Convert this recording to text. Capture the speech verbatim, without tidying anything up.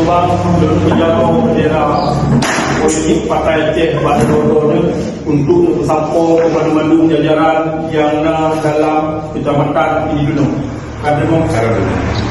Bang, untuk menjaga bendera politik Partai Aceh bak droe-droe nyoe untuk meusampoe kepada mandum jajaran yang na dalam kecamatan ini dulu. Karena memang sekarang dulu.